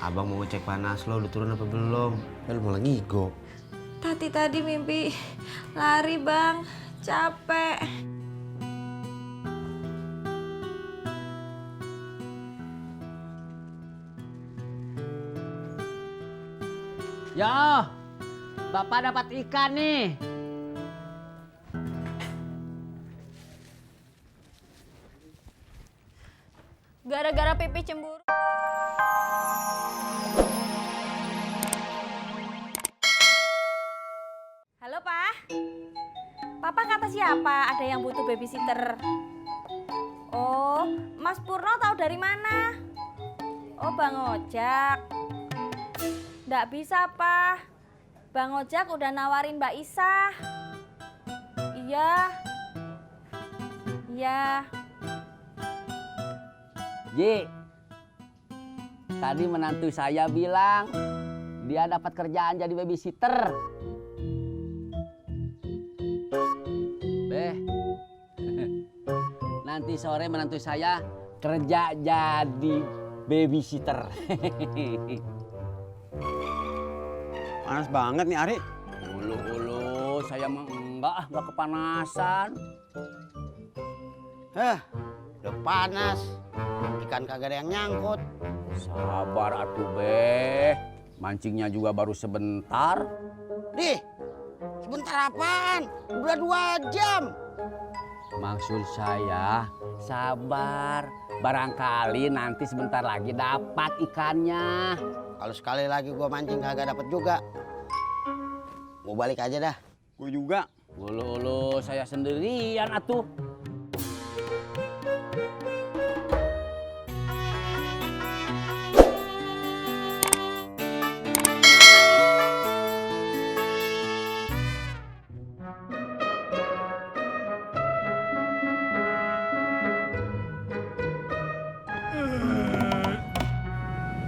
Abang mau ngecek panas lo, udah turun apa belum? Lu mau lagi ngigo. Tadi mimpi lari bang, capek. Yo, Bapak dapat ikan nih. Gara-gara pipi cemburu. Halo Pak. Papa kata siapa ada yang butuh babysitter? Oh, Mas Purno tahu dari mana? Oh, Bang Ojak. Nggak bisa, Pak. Bang Ojak udah nawarin Mbak Isa. Iya. Iya. Ji, tadi menantu saya bilang dia dapat kerjaan jadi babysitter. Beh, nanti sore menantu saya kerja jadi babysitter. Panas banget nih Ari. Ulu, saya mah enggak kepanasan. Udah panas. Ikan kagak ada yang nyangkut. Sabar atuh Beh, mancingnya juga baru sebentar. Dih, sebentar apaan? Udah 2 jam. Maksud saya sabar, barangkali nanti sebentar lagi dapat ikannya. Kalau sekali lagi gua mancing kagak dapet juga, gua balik aja dah. Gue juga. Ulu, saya sendirian atuh.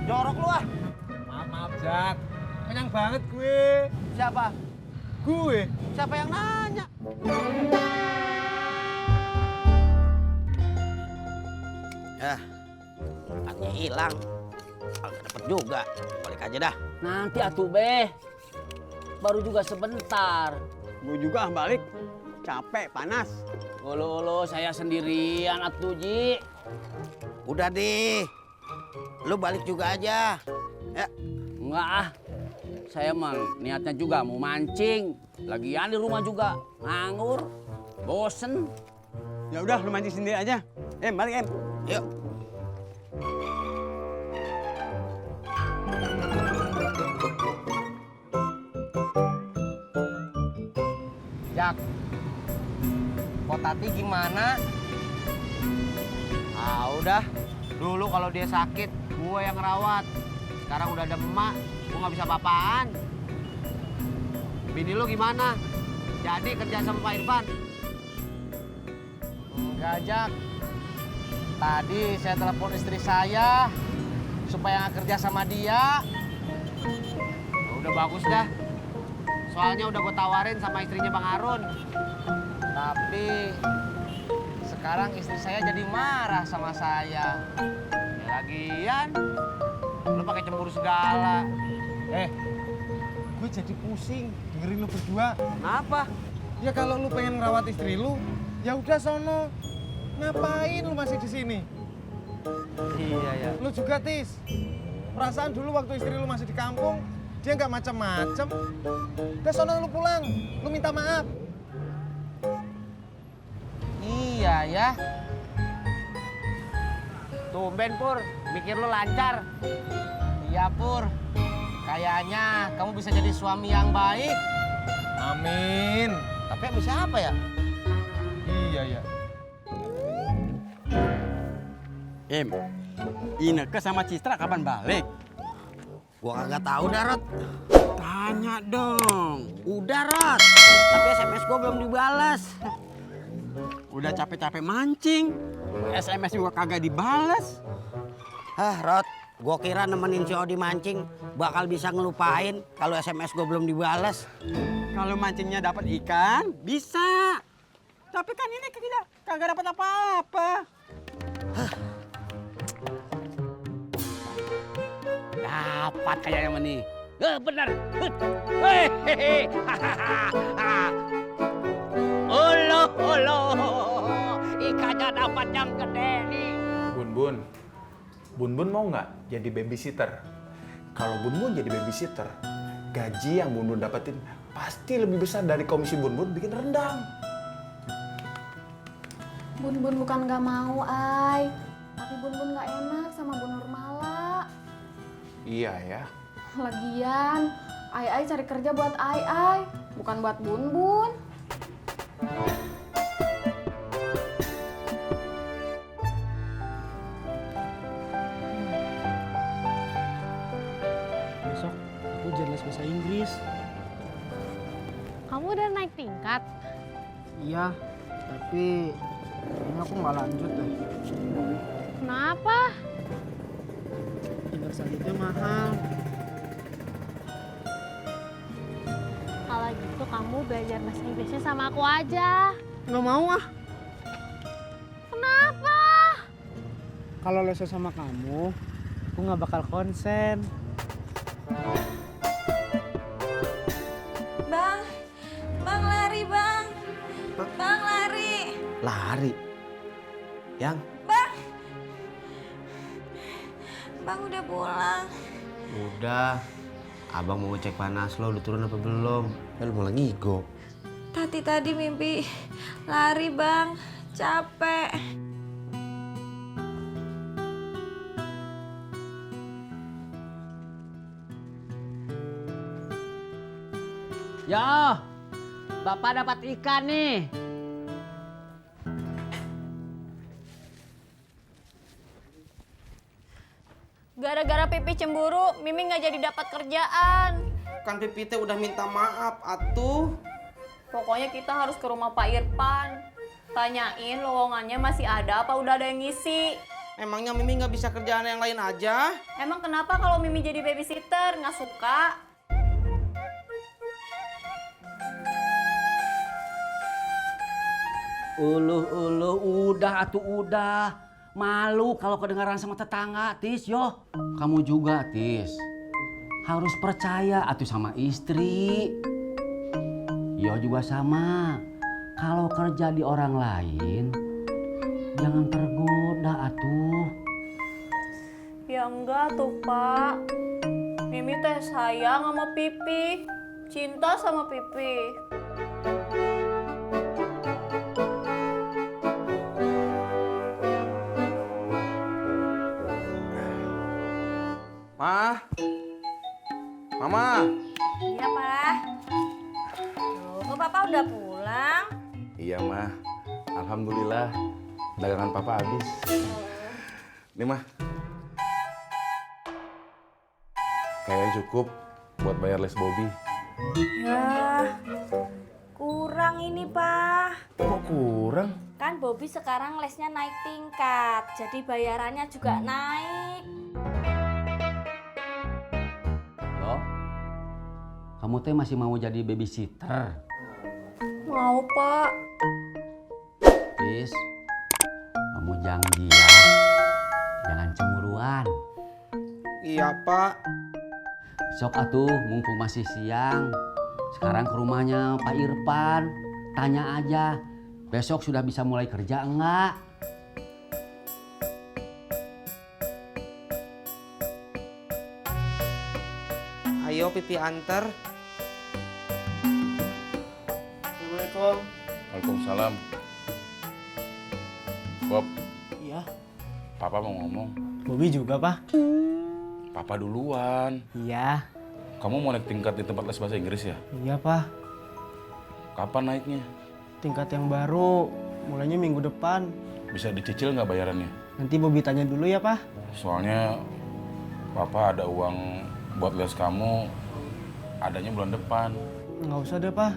Jorok lu ah. Maaf, Jak. Kenyang banget gue. Siapa? Gue? Siapa yang nanya? Ikannya hilang. Kagak dapet juga. Balik aja dah. Nanti atuh Beh, baru juga sebentar. Gue juga balik. Capek, panas. Ulu, saya sendirian atuh Ji. Udah deh. Lu balik juga aja. Ya. Enggak ah, saya mah niatnya juga mau mancing. Lagian di rumah juga nganggur, bosen. Ya udah lu mancing sendiri aja. Balik Yuk. Jak. Kok Tati gimana? Udah. Dulu kalau dia sakit, gue yang ngerawat. Sekarang udah ada emak, gue nggak bisa apa-apaan. Bini lu gimana? Jadi kerja sama Pak Irfan? Enggak, Jak. Tadi saya telepon istri saya supaya nggak kerja sama dia. Udah bagus dah. Soalnya udah gue tawarin sama istrinya Bang Harun. Tapi sekarang istri saya jadi marah sama saya. Ya lagian, lu pakai cemburu segala. Gue jadi pusing dengerin lu berdua. Kenapa? Ya kalau lu pengen ngerawat istri lu, ya udah sono. Ngapain lu masih di sini? Iya ya. Lu juga, Tis. Perasaan dulu waktu istri lu masih di kampung, dia nggak macem-macem. Udah sono lu pulang, lu minta maaf. Iya ya. Tumben Pur, mikir lu lancar. Iya Pur. Kayaknya kamu bisa jadi suami yang baik. Amin. Tapi sama siapa ya? Iya ya. Ineke sama Citra kapan balik? Gua kagak tahu dah, Rot. Tanya dong. Udah, Rot. Tapi SMS gua belum dibalas. Udah capek-capek mancing. SMS juga kagak dibales. Rot, gua kira nemenin si Odi mancing bakal bisa ngelupain kalau SMS gua belum dibalas. Kalau mancingnya dapat ikan, bisa. Tapi kan ini kagak dapat apa-apa. dapat kayaknya mah nih. Bener. Hehehe. Olo. Ikannya dapat yang gede nih. Bun mau nggak jadi babysitter? Kalau Bun jadi babysitter, gaji yang Bun dapetin pasti lebih besar dari komisi Bun bikin rendang. Bun bukan nggak mau, Ay. Tapi Bun nggak enak sama Bu Nurmala. Iya ya. Lagian, Ay cari kerja buat Ay, bukan buat Bun. Besok aku jadi les bahasa Inggris. Kamu udah naik tingkat? Iya, tapi kayaknya aku nggak lanjut deh. Kenapa? Tingkat selanjutnya mahal. Kalau gitu kamu belajar bahasa Inggrisnya sama aku aja. Nggak mau ah. Kenapa? Kalau lesnya sama kamu, aku nggak bakal konsen. Bang lari bang. Bang lari. Lari. Yang? Bang udah pulang. Udah. Abang mau ngecek panas lo, udah turun apa belum? Ya lu mau lagi ngigo. Tadi mimpi lari bang. Capek. Yo, Bapak dapat ikan nih. Gara-gara Pipi cemburu, Mimi nggak jadi dapat kerjaan. Kan Pipi teh udah minta maaf atuh. Pokoknya kita harus ke rumah Pak Irfan. Tanyain lowongannya masih ada apa udah ada yang ngisi. Emangnya Mimi nggak bisa kerjaan yang lain aja? Emang kenapa kalau Mimi jadi babysitter? Nggak suka? Udah atuh udah. Malu kalau kedengaran sama tetangga, Tis. Yo, kamu juga, Tis. Harus percaya atuh sama istri. Yo juga sama. Kalau kerja di orang lain, jangan tergoda atuh. Ya enggak tuh Pak. Mimi teh sayang sama Pipi. Cinta sama Pipi. Ma, Mama. Iya Pak. Kok Papa udah pulang? Iya, Mah. Alhamdulillah, dagangan Papa habis. Nih, Mah. Kayaknya cukup buat bayar les Bobby. Ya, kurang ini Pak. Kok kurang? Kan Bobby sekarang lesnya naik tingkat, jadi bayarannya juga naik. Loh, kamu teh masih mau jadi babysitter? Mau Pak. Tis, kamu janji ya, jangan cemburuan. Iya Pak. Sok atuh, mumpung masih siang. Sekarang ke rumahnya Pak Irfan, tanya aja, besok sudah bisa mulai kerja enggak? Ayo Pipi antar. Assalamualaikum. Waalaikumsalam. Bob, Iya. Papa mau ngomong. Bobby juga, Pak. Papa duluan. Iya. Kamu mau naik tingkat di tempat les bahasa Inggris ya? Iya, Pak. Kapan naiknya? Tingkat yang baru, mulainya minggu depan. Bisa dicicil nggak bayarannya? Nanti Bobby tanya dulu ya, Pak. Soalnya Papa ada uang buat les kamu, adanya bulan depan. Nggak usah deh, Pak.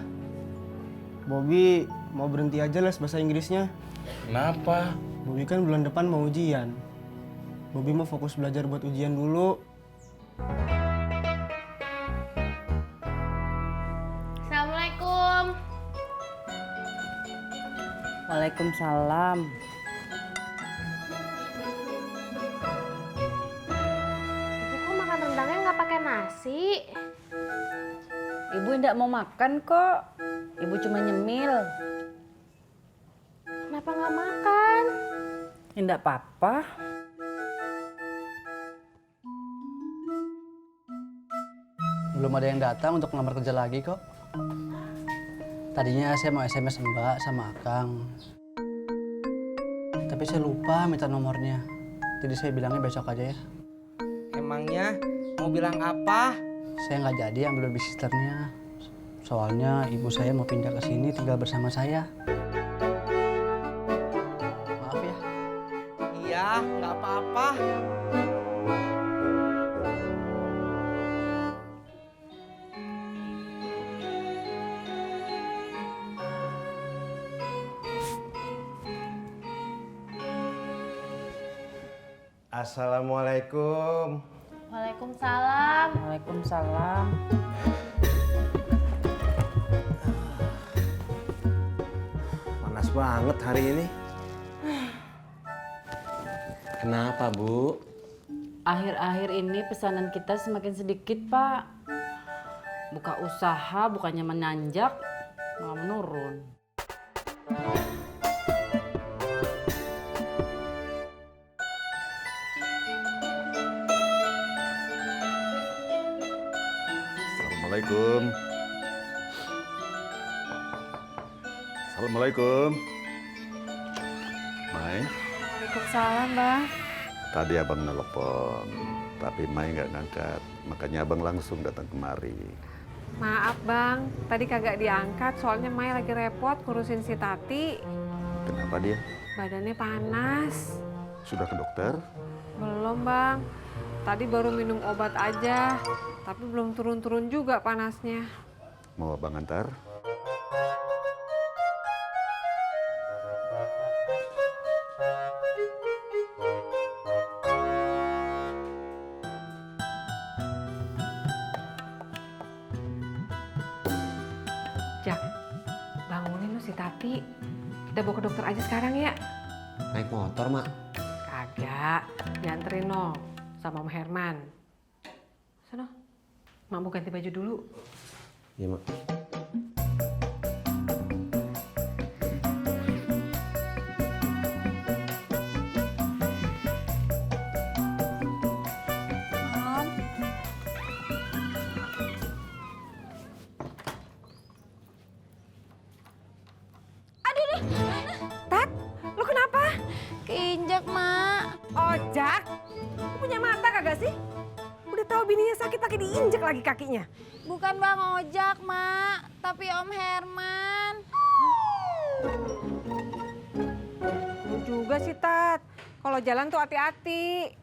Bobby mau berhenti aja les bahasa Inggrisnya. Kenapa? Bobby kan bulan depan mau ujian. Bobby mau fokus belajar buat ujian dulu. Assalamualaikum. Waalaikumsalam. Ibu kok makan rendangnya nggak pakai nasi. Ibu tidak mau makan kok. Ibu cuma nyemil. Kenapa nggak makan? Tidak apa-apa. Belum ada yang datang untuk ngelamar kerja lagi kok. Tadinya saya mau SMS Mbak sama Akang. Tapi saya lupa minta nomornya. Jadi saya bilangnya besok aja ya. Emangnya mau bilang apa? Saya nggak jadi ambil babysitternya. Soalnya ibu saya mau pindah ke sini tinggal bersama saya. Maaf ya. Iya, nggak apa-apa. Assalamualaikum. Waalaikumsalam. Waalaikumsalam. Panas banget hari ini. Kenapa, Bu? Akhir-akhir ini pesanan kita semakin sedikit, Pak. Buka usaha bukannya menanjak, malah menurun. Assalamualaikum. Assalamualaikum. Mai, Waalaikumsalam, Bang. tadi abang nelpon, tapi Mai nggak ngangkat. Makanya abang langsung datang kemari. Maaf, Bang. Tadi kagak diangkat soalnya Mai lagi repot ngurusin si Tati. Kenapa dia? Badannya panas. Sudah ke dokter? Belum, Bang. Tadi baru minum obat aja, tapi belum turun-turun juga panasnya. Mau abang antar? Jak, bangunin lu si Tati. Kita bawa ke dokter aja sekarang ya. Naik motor, Mak. Kagak, dianterin no sama Om Herman. Sono, Mak mau ganti baju dulu. Iya, Mak. Tat, lu kenapa? Keinjak, Mak. Ojak, lu punya mata kagak sih? Udah tahu bininya sakit pakai diinjek lagi kakinya. Bukan Bang Ojak, Mak. Tapi Om Herman. Lu juga sih, Tat. Kalau jalan tuh hati-hati.